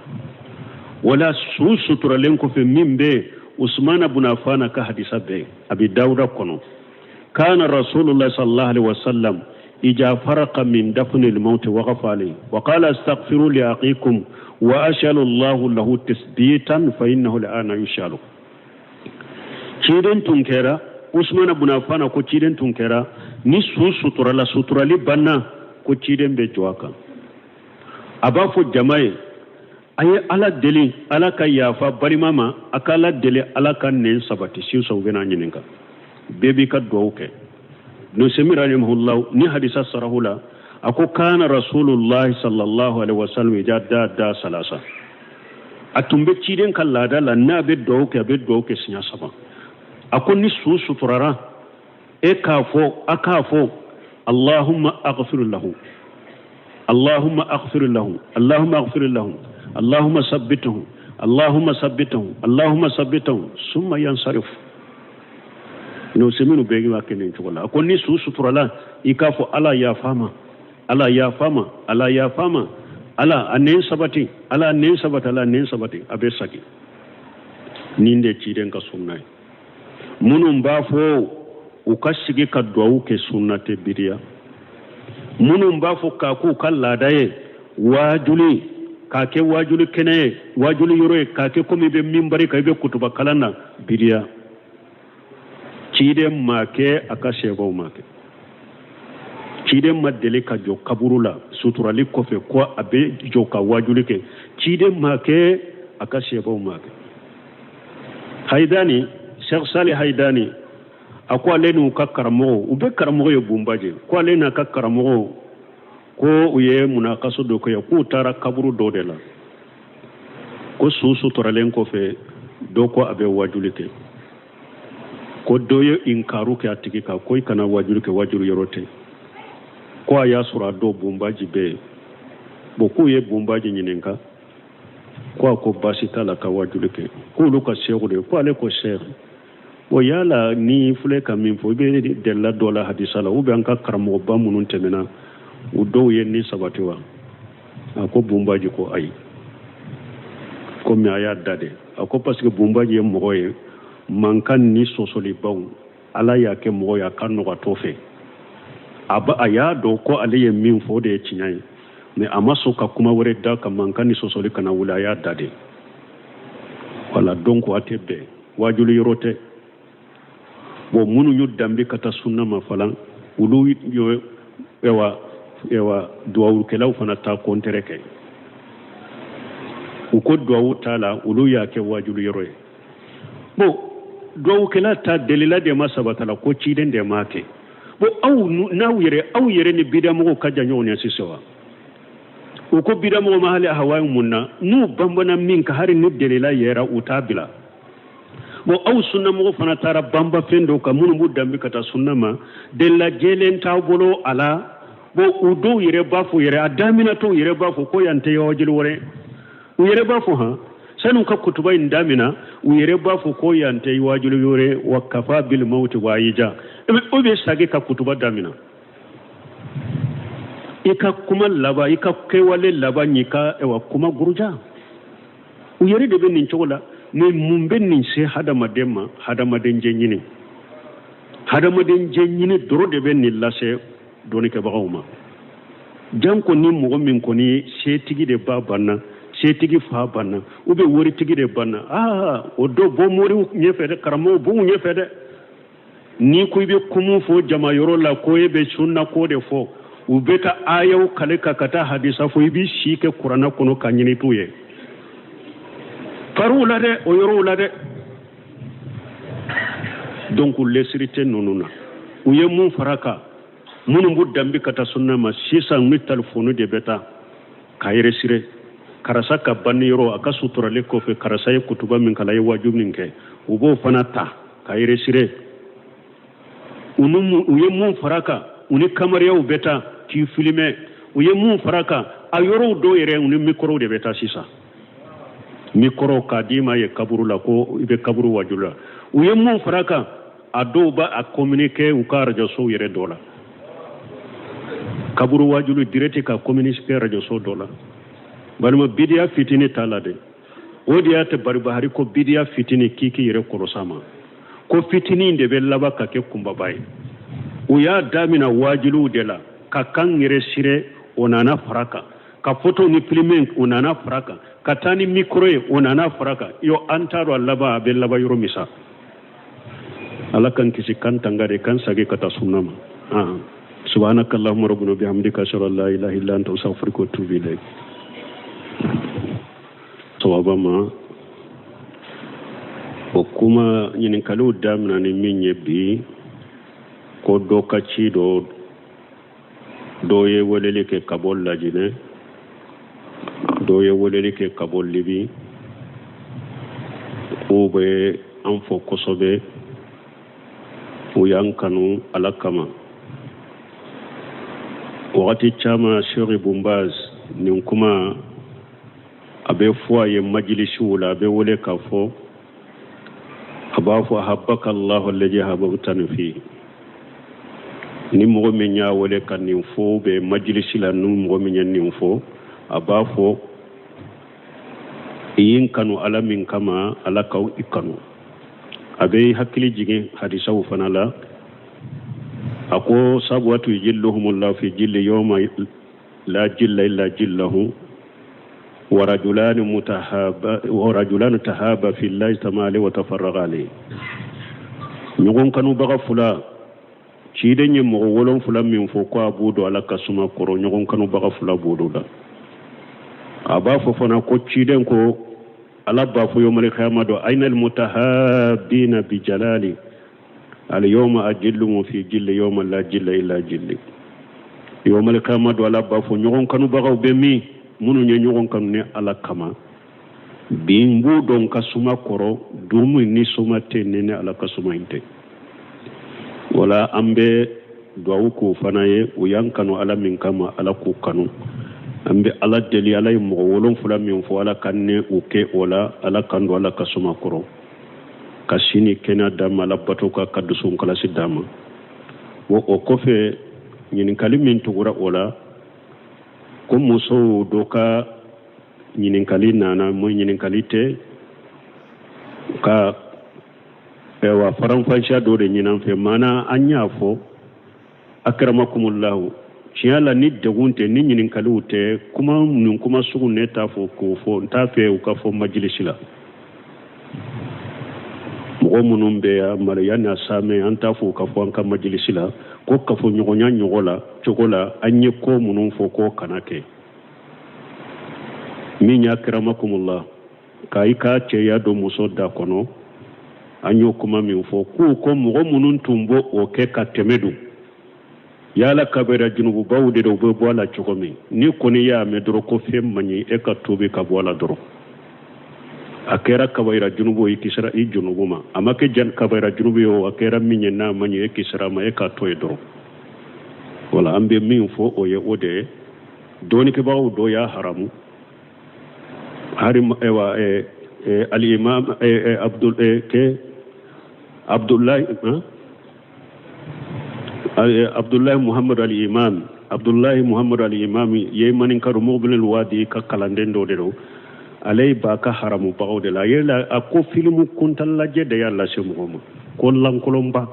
Wala su suturalen kɔfɛ min bɛ Usman ibn Affan ka hadisa bɛ Abi Dawuda kɔnɔ, kana Rasulullah sallallahu alaihi wasallam إذا فرق من دفن الموت وقف عليه وقال استغفروا لأخيكم وأسأل الله له تثبيتا فإنه الآن يسأل. Ciden tun kɛra, Usman ibn Affan ko ciden tun kɛra ni su suturala, suturali banna, ko ciden bɛ jɔ a kan, a b'a fɔ jama ye: a ye Ala deli Ala ka yafa balima ma, a ka Ala deli Ala ka nɛn sabati, sisan u bɛna ɲininka. Bɛɛ b'i ka duwawu kɛ. Nusemi rahimahullah ni hadisa sarahu la, a ko kana Rasulullah sallallahu alaihi wasallam ija da da salasa, a tun bɛ ciden ka laada la, n'a bɛ duwawu kɛ, a bɛ duwawu kɛ siɲɛ saba. A ko ni su suturara, e k'a fɔ, a k'a fɔ Allahumma aghfir lahu, Allahumma aghfir lahu, Allahumma aghfir lahu, Allahumma sabbithu, Allahumma sabbithu, Allahumma sabbithu, summa yansarif. N'o se minnu bɛɛ b'a kɛ nin cogo la. A ko ni su suturala, i k'a fɔ Ala yafa ma, Ala yafa ma, Ala yafa ma, Ala a nɛn sabati, Ala a nɛn sabati, Ala a nɛn sabati, a bɛ sagi. Nin de ciden ka sunna ye. Minnu b'a fɔ u ka sigi ka duwawu kɛ, sunna tɛ, bidiya. Minnu b'a fɔ k'a k'u ka laada ye, waajuli k'a kɛ waajuli kɛnɛ ye, waajuli yɔrɔ ye, k'a kɛ komi i bɛ minbari kan, i bɛ kutuba kalan na, bidiya. Ciden ma kɛ, a ka sɛbaw ma kɛ. Ciden ma deli ka jɔ kaburu la suturali kɔfɛ ko a bɛ jɔ ka waajuli kɛ. Ciden ma kɛ, a ka sɛbaw ma kɛ. Haidani, Sheikh Salih Haidani, a ko ale n'u ka karamɔgɔ, u bɛ karamɔgɔ ye Bunbaje, ko ale n'a ka karamɔgɔ ko u ye munakaso dɔ kɛ, k'u taara kaburu dɔ de la, ko su suturalen kɔfɛ, dɔ ko a bɛ waajuli kɛ, ko dɔ ye inkaru kɛ a tigi kan ko i kana waajuli kɛ, waajuli yɔrɔ tɛ. Ko a y'a sɔrɔ a dɔw Bunbaji bɛ yen. Bon, k'u ye Bunbaji ɲininka, ko a ko baasi t'a la ka waajuli kɛ, k'olu ka seku de ye. Ko ale ko seku, o yala ni filɛ ka min fɔ, i bɛ delila dɔ la hadisa la, ou bien an ka karamɔgɔba minnu tɛmɛna, u dɔw ye ni sabati wa? A ko Bunbaji ko ayi, komi a y'a da de. A ko parce que Bunbaji ye mɔgɔ ye, mankan ni sɔsɔlibaw, Ala y'a kɛ mɔgɔ ye a ka nɔgɔ t'o fɛ. A y'a dɔn ko ale ye min fɔ, o de ye tiɲɛ ye, mais a ma sɔn ka kuma wɛrɛ da ka mankan ni sɔsɔli kana wuli, a y'a da de. Wala, donc a tɛ bɛn, waajuli yɔrɔ tɛ. Bon, minnu y'u danbe ka taa sunna ma falan, olu ye ewa duwawukɛlaw fana ta kɔntɛrɛ kɛ, u ko duwawu t'a la, olu y'a kɛ waajuli yɔrɔ ye. Bon, duwawukɛla ta delila de ma sabata la, ko ciden de m'a kɛ. Bon, aw n'aw yɛrɛ, aw yɛrɛ ni bidamɔgɔw ka jan ɲɔgɔn ye sisan wa? U ko bidamɔgɔ ma hali hawaii mun na, n'u banbana min ka, hali ni delila yɛrɛ, u t'a bila. Bon, aw sunnamɔgɔ fana taara banba fɛn dɔw kan minnu b'u danbe ka taa sunna ma, delila jɛlen t'aw bolo a la. Bon, u dɔw yɛrɛ b'a fɔ yɛrɛ, a daminɛtɔw yɛrɛ b'a fɔ ko yan tɛ waajuli wɛrɛ. U yɛrɛ b'a fɔ han, sani u ka kutuba in damina, u yɛrɛ b'a fɔ ko yan tɛ waajuli wɛrɛ, wa kafa bil mawti waayija. O bɛ sagi ka kutuba damina. I ka kuma laban, i ka kɛwale laban n'i ka ɛwa kuma guruja, u yɛrɛ de bɛ nin cogo la. Mais mun bɛ nin se hadamaden ma? Hadamaden jɛ ɲini, hadamaden jɛ ɲini dɔrɔn de bɛ nin lase dɔnnikɛbagaw ma. Janko ni mɔgɔ min kɔni setigi de ba banna, setigi fa banna, ou bien waritigi de banna, aa o dɔ bɔ moriw ɲɛfɛ dɛ, karamɔgɔw b'u ɲɛfɛ dɛ. N'i ko i bɛ kumu fɔ jama yɔrɔ la ko e bɛ sunna ko de fɔ, u bɛ taa ayaw kale ka ka taa hadisa fɔ, i b'i si kɛ kuranna kɔnɔ ka ɲini t'u ye fariw la dɛ, o yɔrɔw la dɛ. Donc lesiri tɛ ninnu na. U ye mun fara kan? Minnu b'u danbe ka taa sunna ma sisan, ni telefɔni de bɛ taa k'a enregistrer, karisa ka banni yɔrɔ, a ka suturali kɔfɛ, karisa ye kutuba min kalan, a ye waaju min kɛ, u b'o fana ta k'a enregistrer. U ye mun fara kan? U ni kamariyaw bɛ taa k'i filmer. U ye mun fara kan? A yɔrɔw dɔw yɛrɛ, u ni mikɔrɔw de bɛ taa sisan, mikɔrɔw k'a d'i ma ye kaburu la ko i bɛ kaburu waaju la. U ye mun fara kan? A dɔw b'a a communiquer u ka arajosow yɛrɛ dɔ la, kaburu waajulu direct ka communiquer arajoso dɔ la. Balima, bidiya fitini t'a la dɛ. O de y'a tɛ baribahari ko bidiya fitini k'i k'i yɛrɛ kɔlɔs'a ma, ko fitinin de bɛ laban ka kɛ kunbaba ye. U y'a damina waajuliw de la ka kan enregistrer, o nana fara kan, ka photo ni filmer, o nana fara kan, ka taa ni micro ye, o nana fara kan. Yo, an t'a dɔn a laban, a bɛ laban yɔrɔ min sa. Ala kan kisi, kan tanga de, kan sagi ka taa sunna ma. Subhanaka allahumma rabbana bihamdika, ashhadu an la ilaha illa anta, astaghfiruka wa atubu ilayk. Sawaba ma o kuma ɲininkaliw damina ni min ye bi, ko dɔ ka ci dɔ, dɔ ye weleli kɛ ka bɔ Lajinɛ, dɔ ye weleli kɛ ka bɔ Libi, k'u bɛ an fɔ kosɛbɛ, u y'an kanu Ala kama. Wagati caman, Sheikh Ibn Baz, nin kuma a bɛ fɔ a ye majilisiw la, a bɛ wele k'a fɔ, a b'a fɔ ahabbaka Allahu allazi ahbabtani fi. Ni mɔgɔ min y'a wele ka nin fɔ bɛ majilisi la, ni mɔgɔ min ye nin fɔ, a b'a fɔ i ye n kanu Ala min kama, Ala ka i kanu. A bɛ hakili jigin hadisaw fana la. A ko sabuwatu yujilluhumullahu fi jilli yawma la jilla illa jillahu wa rajulani mutahaba wa rajulani tahaba fi llahi ijtama'a alayhi wa tafarraqa alayhi. Ɲɔgɔn kanubaga fila, ciden ye mɔgɔ 7 min fɔ ko a b'u don Ala ka suma kɔrɔ, ɲɔgɔn kanubaga fila b'o don la. A b'a fɔ fana ko ciden ko Ala b'a fɔ yawmal qiyama don, aina almutahabina bi jalali al yawma ajilluhum fi jilli yawma la jilla illa jilli. Yawmal qiyama don, Ala b'a fɔ ɲɔgɔn kanubagaw bɛ min, minnu ye ɲɔgɔn kanu ni Ala kama, bi n b'u dɔn ka suma kɔrɔ, don min ni suma tɛ ni ne Ala ka suma in tɛ. Wala an bɛ duwawu k'o fana ye, u y'an kanu Ala min kama, Ala k'u kanu. An bɛ Ala deli, Ala ye mɔgɔ 7 min fɔ, Ala ka ne u kɛ o la, Ala k'an don Ala ka suma kɔrɔ, ka si ni kɛnɛya d'an ma, Ala bato ka dusukun kalasi d'an ma. O kɔfɛ, ɲininkali min tugura o la, ko musow dɔ ka ɲininkali nana, mun ɲininkali tɛ, ka ɛwa faranfasiya dɔ de ɲini an fɛ. Maana an y'a fɔ akramakumullahu, tiɲɛ la ni degun tɛ, ni ɲininkaliw tɛ, kuma nin kuma sugu ne t'a fɔ k'o fɔ, n t'a fɛ u ka fɔ majilisi la. Mɔgɔ minnu bɛ yan maloya n'a saamɛ, an t'a fɔ u ka fɔ an ka majilisi la ko kafoɲɔgɔnya ɲɔgɔn la cogo la, an ye ko minnu fɔ k'o kana kɛ. Min y'a akramakumullah ka i ka cɛya don muso da kɔnɔ, an y'o kuma min fɔ k'u ko mɔgɔ minnu tun b'o o kɛ ka tɛmɛ dun, yala kabira junububaw de don, u bɛ bɔ a la cogo min. Ni kɔni y'a mɛn dɔrɔn ko fɛn man ɲi, e ka tuubi ka bɔ a la dɔrɔn. A kɛra kabayira junubu i kisira i junubu ma, a ma kɛ jan kabayira junubu ye o, a kɛra min ye n'a ma ɲɛ, e kisira a ma, e k'a to yen dɔrɔn. Wala an bɛ min fɔ o ye o de ye. Dɔnnikɛbagaw dɔ y'a haramu hari ewa al-imam abdul ke abdullahi abdullahi muhammadu al-imam abdullahi muhammadu al-imam ye maninkaro muqbilul wadi ka kalanden dɔ de don. Ale b'a ka haramu bagaw de la. A ye la a ko filimu kuntan lajɛ de y'a lase mɔgɔ ma ko lankolonba.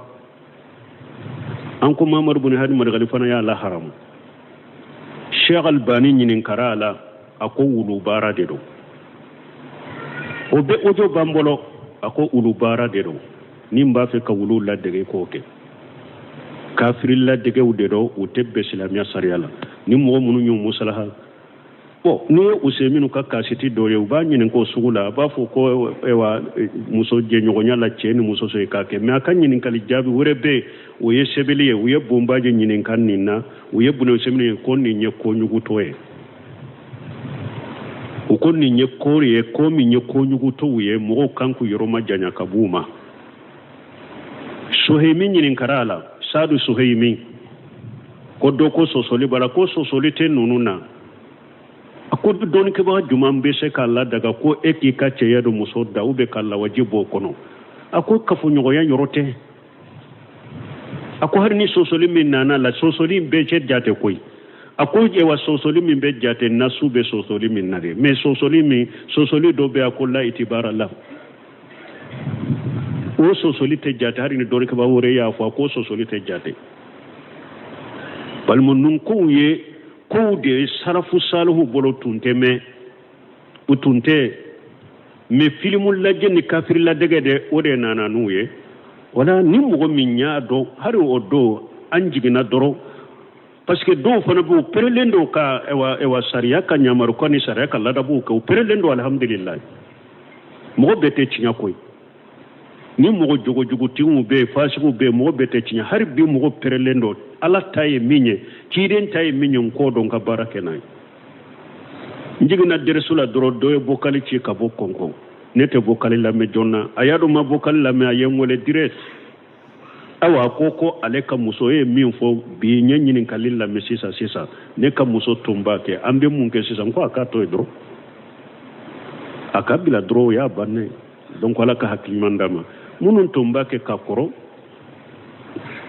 An ko mamadu bun hadi madagali fana y'a la haramu. Sheikh Albani ɲininkara a la, a ko wulu baara de don. O bɛ audio b'an bolo. A ko wulu baara de don, ni n b'a fɛ ka wulu ladege k'o kɛ kafiri ladegew de don, u tɛ bɛn silamɛya sariya la. Ni mɔgɔ minnu y'u musalaha bon, n'i ye Useminu ka kasiti dɔ ye, u b'a ɲininka o sugu la, a b'a fɔ ko ewa muso jɛɲɔgɔnya la cɛ ni muso so k'a kɛ. Mais a ka ɲininkali jaabi wɛrɛ bɛ yen, o ye sɛbɛnni ye. U ye bonbaji ɲininka nin na, u ye Bun Useminu ye ko nin ye ko ɲugutɔ ye. U ko nin ye ko ye, ko min ye ko ɲugutɔw ye, mɔgɔw kan k'u yɔrɔ majanya ka b'u ma. Suhaymi ɲininkara a la, Sadu Suhaymi, ko dɔ ko sɔsɔli b'a la, ko sɔsɔli tɛ ninnu na. A ko dɔnnikɛbaga jumɛn bɛ se k'a ladaga ko e k'i ka cɛya don muso da ou bien ka lawaji bɔ o kɔnɔ? A ko kafoɲɔgɔnya yɔrɔ tɛ. A ko hali ni sɔsɔli min nana la, sɔsɔli in bɛɛ cɛ jate koyi. A ko ewa sɔsɔli min bɛ jate, nasu bɛ sɔsɔli min na de. Mais sɔsɔli min, sɔsɔli dɔ bɛ, a ko la itibara la, o sɔsɔli tɛ jate. Hali ni dɔnnikɛbaga wɛrɛ y'a fɔ, a ko sɔsɔli tɛ jate. Balima, ninnu kow ye kow de ye sarafu salihu bolo tun tɛ mɛn, u tun tɛ mais filimu lajɛ ni kafiri ladege de, o de nana n'u ye. Wala ni mɔgɔ min y'a dɔn, hali o don an jiginna dɔrɔn, parce que dɔw fana b'u perelen don ka ewa ewa sariya ka ɲamarukan ni sariya ka ladabuw kɛ, u perelen don. Alhamdulilayi, mɔgɔ bɛɛ tɛ tiɲɛ koyi. Ni mɔgɔ jogojugutigiw bɛ yen, fasigiw bɛ yen, mɔgɔ bɛɛ tɛ tiɲɛ. Hali bi mɔgɔ perelen don, Ala ta ye min ye, ciden ta ye min ye, n k'o dɔn ka baara kɛ n'a ye. N jiginna dɛrɛso la dɔrɔn, dɔ ye vocal ci ka bɔ Kɔnkɔn. Ne tɛ vocal lamɛn joona. A y'a dɔn ma vocal lamɛn, a ye n wele direct. Ayiwa, a ko ko ale ka muso ye min fɔ bi, n ye ɲininkali lamɛn sisan sisan, ne ka muso tun b'a kɛ, an bɛ mun kɛ sisan? N ko a k'a to yen dɔrɔn, a ka bila dɔrɔn, o y'a bannen ye. Donc Ala ka hakili ɲuman d'a ma. Minnu tun b'a kɛ ka kɔrɔ,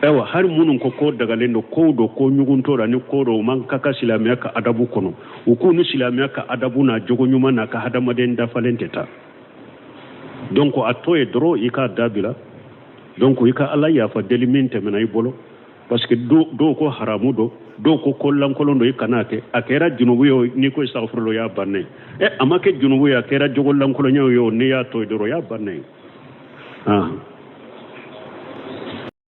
ayiwa, hali minnu ko ko dagalen don, kow don, ko ɲuguntɔ la ni ko don, u man ka ka silamɛya ka adabu kɔnɔ. U k'u ni silamɛya ka adabu n'a jogo ɲuman n'a ka hadamaden dafalen tɛ taa. Donc a to yen dɔrɔn, i k'a dabila. Donc i ka Ala yafa deli min tɛmɛna i bolo, parce que dɔw ko haramu don, dɔw ko ko lankolon don, i kan'a kɛ. A kɛra junubu ye, n'i ko istagfirullah, o y'a bannen ye. A ma kɛ junubu ye, a kɛra jogo lankolonya ye o, n'i y'a to yen dɔrɔn, o y'a bannen ye.